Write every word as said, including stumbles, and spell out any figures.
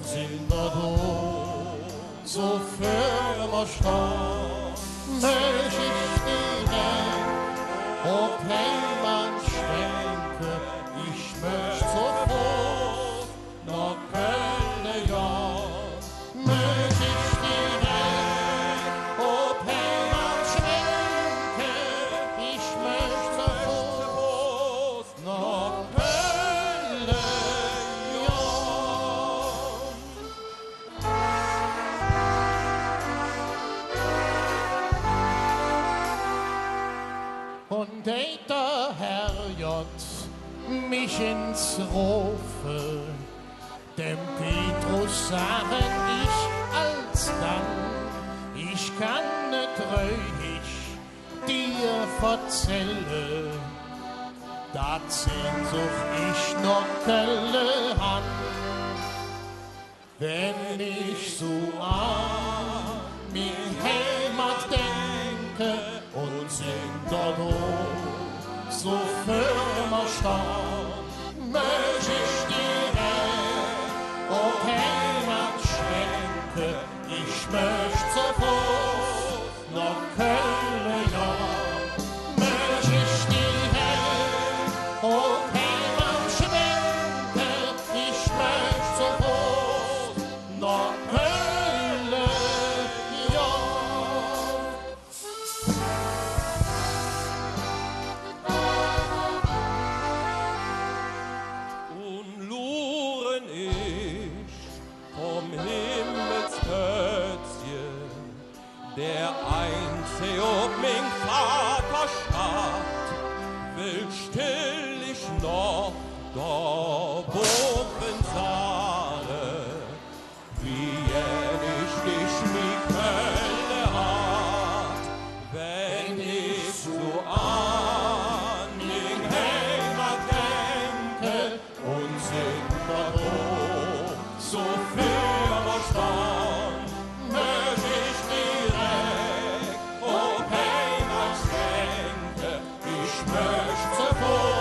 Sin do, su för mer stonn, möch ich direk op Heimat schwenke, ich möch zofort noh Kölle gonn, möch ich direk op Heimat schwenke, ich möch zofort noh Kölle gonn. Un deit der Herrgodd mich ens rofe, dem Petrus sagen ich alsdann, ich kann et ruhig dir verzälle, dat Sehnsuch ich noh Kölle han. Wann ich su an ming Heimat denke un sinn do, su för mer stonn, möch ich direk op Heimat schwenke, ich möch zofort noh Kölle gonn, möch ich direk op Heimat schwenke, ich möch zofort noh Kölle gonn. Un luren ich vum Himmelskötzche, der einzig op ming Vaterstadt, well still ich noch do bovven sage, wie gään ich dich, mi Kölle Hatt, wann ich su an ming Heimat denke, un sinn do, su för mer stonn, möch ich direk op Heimat schwenke, ich möch zofort